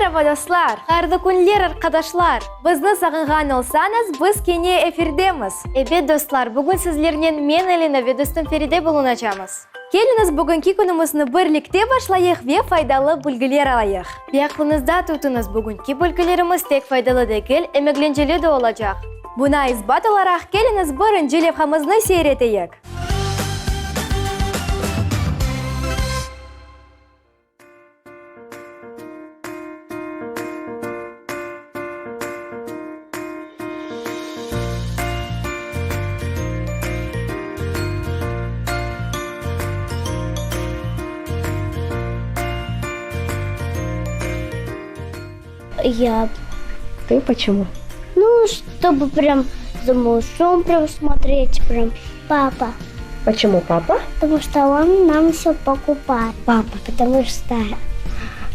Meraba, dostlar! Hayırlı künler, arqadaşlar! Bizni sağınğan olsañız, biz kene efirdemiz. Ebet, dostlar, bugün sizlernen men, Elina, ve dostum Feride bulunacamız. Keliñiz, bugünki künümizni birlikte başlayıq ve faydalı bilgiler alayıq. Ve aqlıñızda tutuñız, bugünki bilgilerimiz tek faydalı degil, em eglenceli de olacaq. Buna isbat olaraq, keliñiz, birinci levhamıznı seyir eteyik. Я. Ты почему? Ну, чтобы прям за малышом прям смотреть, прям папа. Почему папа? Потому что он нам все покупает. Папа, потому что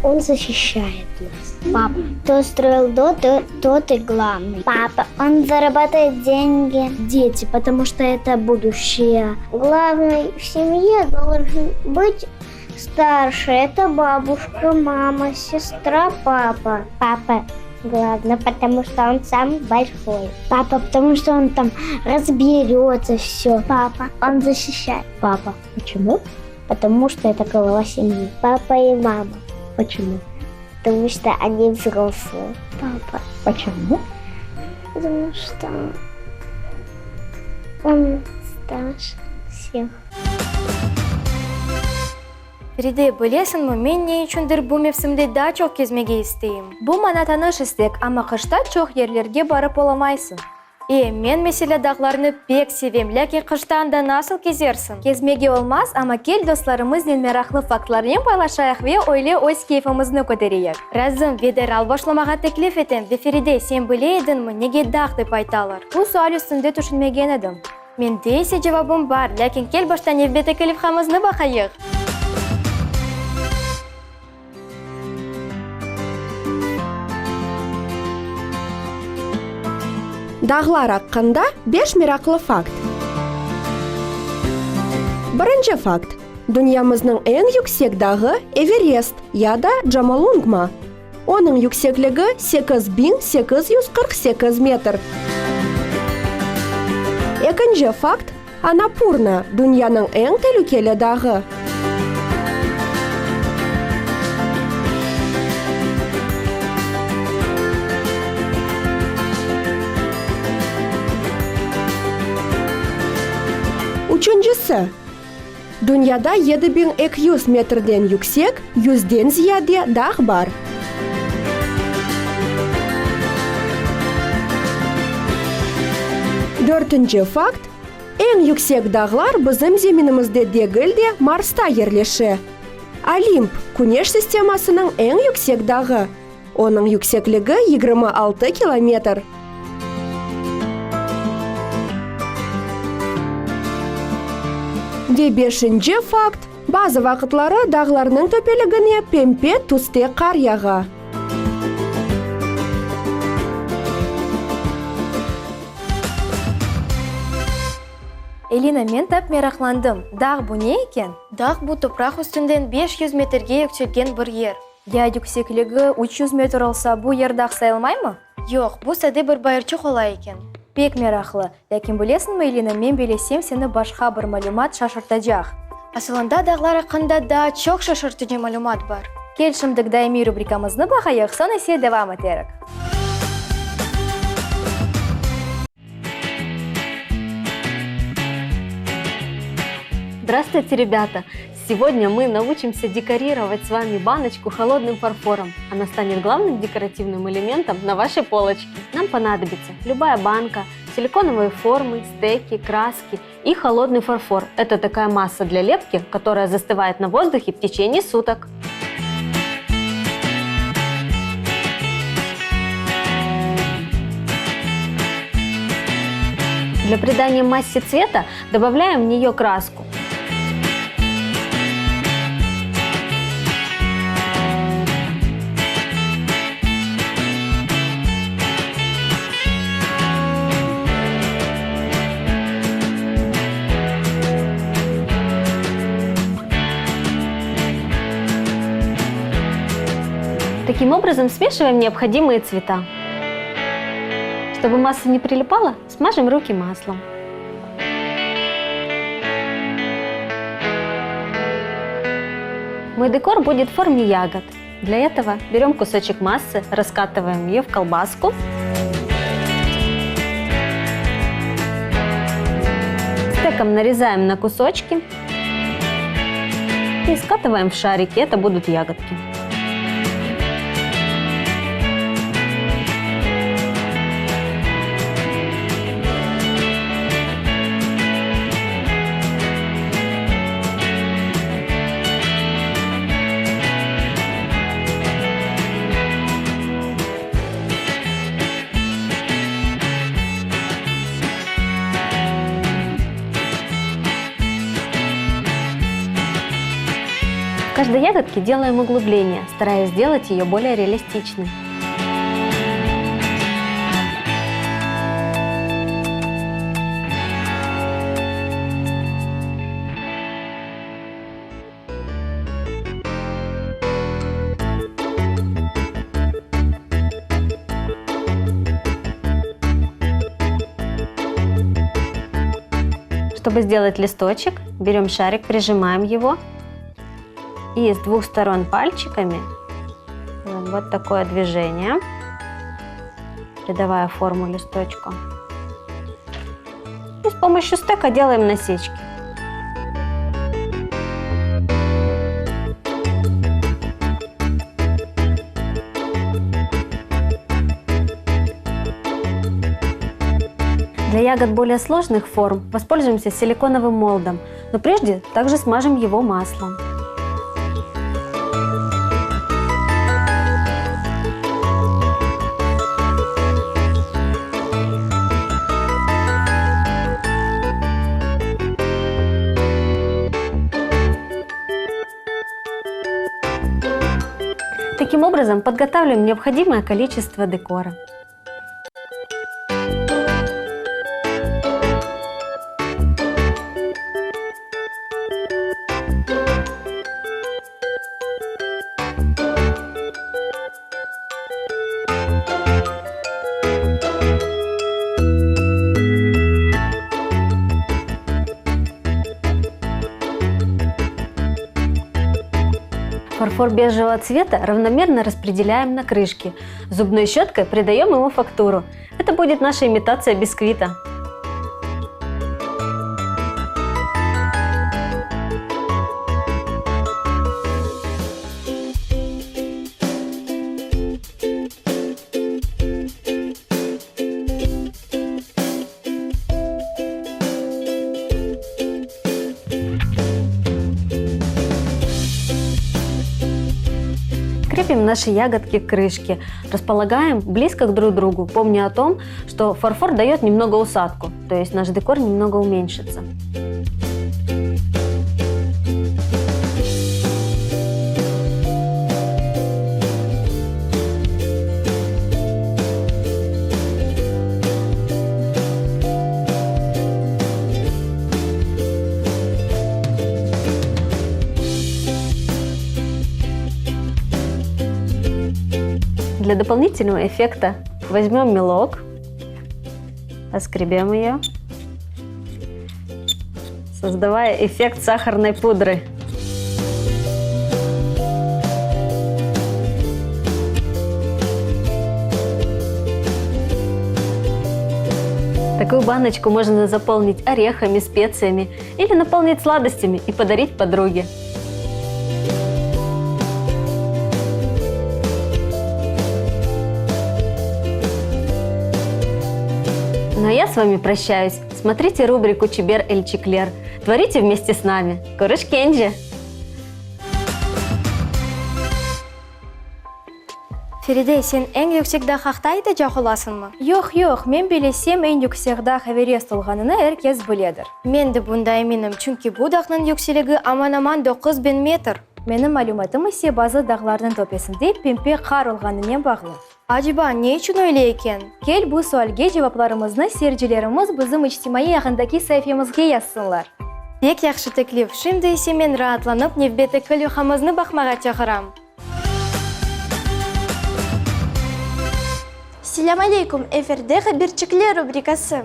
он защищает нас. Папа. Кто строил дом, тот и главный. Папа, он зарабатывает деньги. Дети, потому что это будущее. Главный в семье должен быть старший. Это бабушка, мама, сестра, папа. Папа главное, потому что он самый большой. Папа, потому что он там разберется все. Папа, он защищает. Папа. Почему? Потому что это голова семьи. Папа и мама. Почему? Потому что они взрослые. Папа. Почему? Потому что он старше всех. Feride, bilesiñmi, men ne içündir bu mevsimde daa çoq kezmege isteyim. Bu maña tanış istek, amma qışta çoq yerlerge barıp olamaysıñ. E, men, meselâ, dağlarnı pek sevem, lâkin qışta anda nasıl kezersiñ? Kezmege olmaz, amma kel dostlarımıznen meraqlı faktlarnen paylaşayıq ve öyle öz keyfimizni kötereyik. Razım, ve deral başlamağa teklif etem. Ve Feride, sen bile ediñmi, nege dağ dep aytalar? Bu sual üstünde tüşünmegen edim. Mende ise cevabım bar, lâkin kel başta nevbetteki levhamıznı baqayıq. Dağlar aqqında beş meraqlı fakt. Birinci fakt, dünyamıznıñ eñ yüksek dağı Everest ya da Džomolungma. Onıñ yüksekligi 8848 metr. Ekinci fakt, Annapurna, dünyanıñ eñ telükeli dağı. Üçüncisi, dünyada 7200 metrden yüksek yüzden ziyade dağ bar. Dörtünci fakt, Eñ yüksek dağlar bizim zeminimizde degil de, Marsta yerleşe. Olimp, Küneş sistemasınıñ eñ yüksek dağı. Onıñ yüksekligi 26 kilometr. Ve beşinci fakt, bazı vaqıtları dağlarnıñ töpeligine pempe tüste qar yağa. Elina, men tap meraqlandım, dağ bu ne eken? Dağ bu topraq üstünden 500 metrge yükselgen bir yer. Ya yüksekligi 300 metr olsa, bu yer dağ sayılmaymı? Yoq, bu sade bir bayırçıq ola eken. Pek meraqlı. Lâkin bilesiñmi, Elina, men bilesem, seni başqa bir malümat şaşırtacaq. Asılında dağlar aqqında daa çoq şaşırtıcı malümat bar. Kel, şimdik daimiy rubrikamıznı baqayıq, soñ ise devam eterik. Здравствуйте, ребята! Сегодня мы научимся декорировать с вами баночку холодным фарфором. Она станет главным декоративным элементом на вашей полочке. Нам понадобится любая банка, силиконовые формы, стеки, краски и холодный фарфор. Это такая масса для лепки, которая застывает на воздухе в течение суток. Для придания массе цвета добавляем в нее краску. Таким образом смешиваем необходимые цвета. Чтобы масса не прилипала, смажем руки маслом. Мой декор будет в форме ягод. Для этого берем кусочек массы, раскатываем ее в колбаску. Стеком нарезаем на кусочки и скатываем в шарики. Это будут ягодки. В каждой ягодке делаем углубление, стараясь сделать ее более реалистичной. Чтобы сделать листочек, берем шарик, прижимаем его и с двух сторон пальчиками вот такое движение, придавая форму листочку. И с помощью стека делаем насечки. Для ягод более сложных форм воспользуемся силиконовым молдом, но прежде также смажем его маслом. Таким образом, подготавливаем необходимое количество декора. Фарфор бежевого цвета равномерно распределяем на крышке. Зубной щеткой придаем ему фактуру. Это будет наша имитация бисквита. Крепим наши ягодки к крышке, располагаем близко к друг другу, помня о том, что фарфор дает немного усадку, то есть наш декор немного уменьшится. Для дополнительного эффекта возьмем мелок, поскребем ее, создавая эффект сахарной пудры. Такую баночку можно заполнить орехами, специями или наполнить сладостями и подарить подруге. Ну а я с вами прощаюсь. Смотрите рубрику «Чебер Эль Чеклер». Творите вместе с нами. Körüşkence! Feride, sen eñ yüksek dağ aqta aytacaq olasıñmı? Yoq, yoq, men bilesem, eñ yüksek dağ Everest olğanını er kes biledir. Men de bunda eminim, çünki bu dağnıñ yükseligi aman-aman 9000 metr. Menim malümatım ise bazı dağlarnıñ töpesinde pempe qar olğanınen bağlı. Aceba, ne içün öyle eken? Kel, bu sualge cevaplarımıznı seyircilerimiz bizim içtimaiy ağındaki saifemizge yazsınlar. Pek yahşı teklif, şimdi ise men raatlanıp nevbetteki levhamıznı baqmağa çağıram. Selâm aleyküm, efirde Haberçikler rubrikası.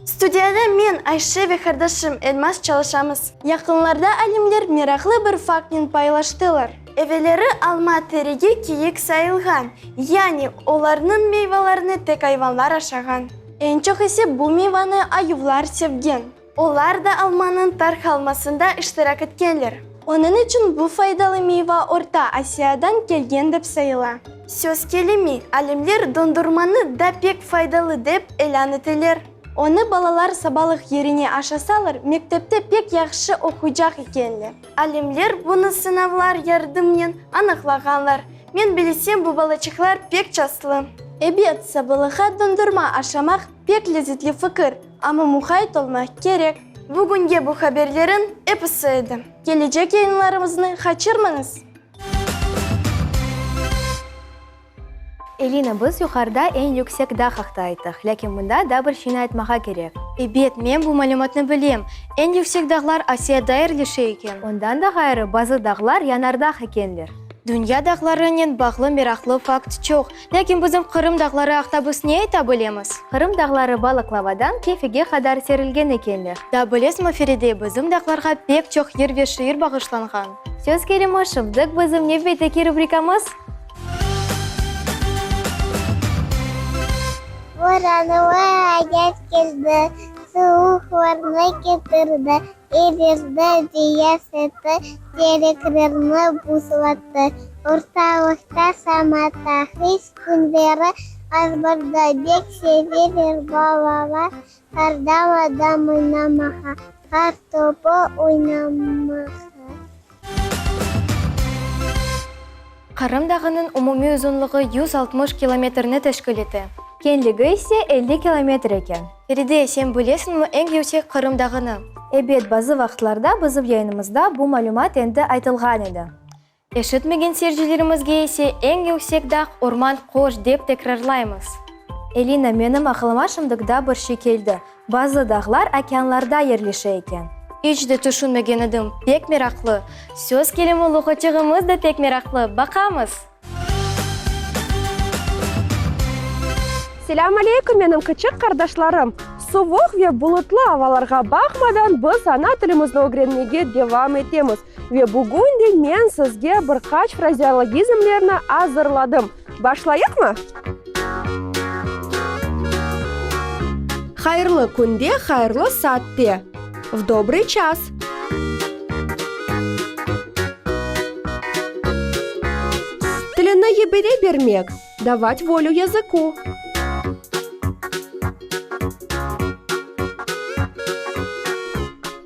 Studiyada men, Ayşe ve qardaşım Elmaz çalışamız. Yaqınlarda alimler meraqlı bir faktnen paylaştılar. Evelleri alma teregi kiyik sayılğan, yani olarnıñ meyvalarını tek ayvanlar aşağan. Eñ çoq ise bu meyvanı ayuvlar sevgen. Olar da almanıñ tarqalmasında iştirak etkenler. Onıñ içün bu faydalı meyva Orta Asiyadan kelgen dep sayıla. Söz kelimi, alimler dondurmanı da pek faydalı dep elân eteler. Onı balalar sabalıq yerine aşasalar, mektepte pek yahşı oquycaq ekenler. Alimler bunı sınavlar yardımnen anıqlağanlar. Men bilsem, bu balaçıqlar pek çaslı. Ebet, sabalıqqa dondurma aşamaq pek lezetli fikir. Amma muqayt olmaq kerek. Bugünge bu haberlerin episi edi. Kelecek yayınlarımıznı qaçırmañız! Elina, biz yuqarıda eñ yüksek dağ aqta ayttıq, lâkin mında daa bir şeyni aytmağa kerek. Ebet, men bu malümatnı bilem. Eñ yüksek dağlar Asiyada yerleşe eken. Ondan da ğayrı, bazı dağlar yanardağ ekenler. Dünya dağlarınen bağlı meraqlı fakt çoq. Lâkin bizim Qırım dağları aqta biz ne ayta bilemiz? Qırım dağları Balıqlavadan Kefege qadar serilgen ekenler. Daa bilesizmi, Feride, bizim dağlarğa pek çoq yır ve şiir bağışlanğan. Söz kelimi, şimdik bizim nevbetteki rubrikamız. Boranlı ayaz keldi, Suvuqlarnı ketirdi, Edirdi beyaz etti, Tereklerni buzlattı. Ortalıqta şamata, Qış künleri azbarda Bek seveler balalar Qardan adam oynamağa, Qar topu oynamağa. Qırım dağınıñ umumiy uzunlığı 160 kilometrni teşkil ete. Keñligi ise 50 kilometr eken. Feride, sen bilesiñmi eñ yüksek Qırım dağını? Ebet, bazı vaqıtlarda bizim yayınımızda bu malümat endi aytılğan edi. Eşitmegen seyircilerimizge ise eñ yüksek dağ Orman Qoş dep tekrarlaymız. Elina, menim aqılıma şimdik da bir şey keldi. Bazı dağlar okeanlarda yerleşe eken. İç de tüşünmegen edim, pek meraqlı. Söz kelimi luğatçığımız da pek meraqlı, baqamız! Selâm aleyküm, menim kiçik qardaşlarım! Suvuq ve bulutlı avalarğa baqmadan, biz ana tilimizni ögrenmege devam etemiz. Ve bugün de men sizge bir qaç frazeologizmlerni azırladım. Başlayıqmı? Hayırlı künde, hayırlı saatte, V dobrıy ças. Tilini yibere bermek, davat volü yazıku.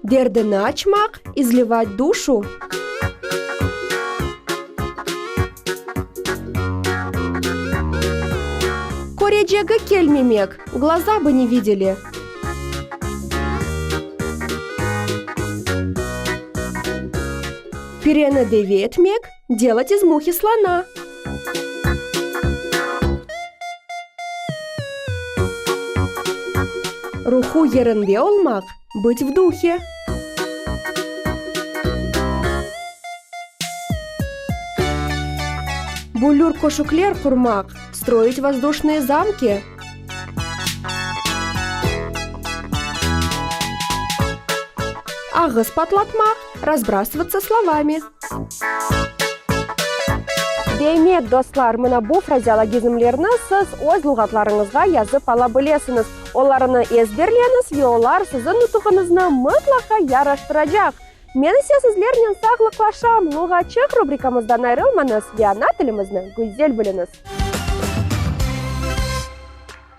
Derdini açmaq, izlivat duşu. Körecegi kelmemek, glaza bı ne videli. Pireni deve etmek, delat iz muhi slona. Ruhu yerinde olmaq, bıt v duhe. Büllür köşükler qurmaq, stroit vozduşnıye zamki. Ağız patlatmaq, razbrasıvatsa slovami. Demek, dostlar, mına bu frazeologizmlerni siz öz luğatlarıñızğa yazıp ala bilesiñiz. Olarnı ezberleñiz ve olar siziñ nutuğıñıznı mıtlaqa yaraştıracaq. Men ise sizlernen sağlıqlaşam, Luğatçıq rubrikamızdan ayrılmañız ve ana tilimizni güzel biliñiz!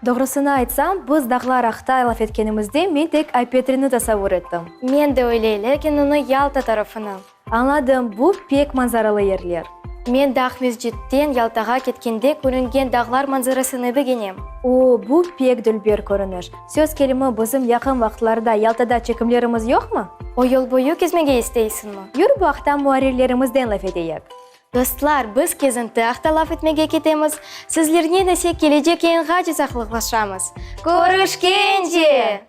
Doğrusını aytsam, biz dağlar aqta laf etkenimizde men tek Ay-Petrini tasavvur ettim. Men de öyle, lâkin onı Yalta tarafını. Añladım, bu pek manzaralı yerler. Men de Aqmescitten Yaltağa ketkende körüngen dağlar manzarasını begenem. O, bu pek dülber körüniş. Söz kelimi, bizim yaqın vaqıtlarda Yaltada çekimlerimiz yoqmı? O yol boyu kezmege isteysiñmi? Yür, bu aqta muarrirlerimizden laf eteyik. Dostlar, biz kezinti aqta laf etmege ketemiz, sizlernen ise kelecek yayınğace saqlıqlaşamız. Körüşkence!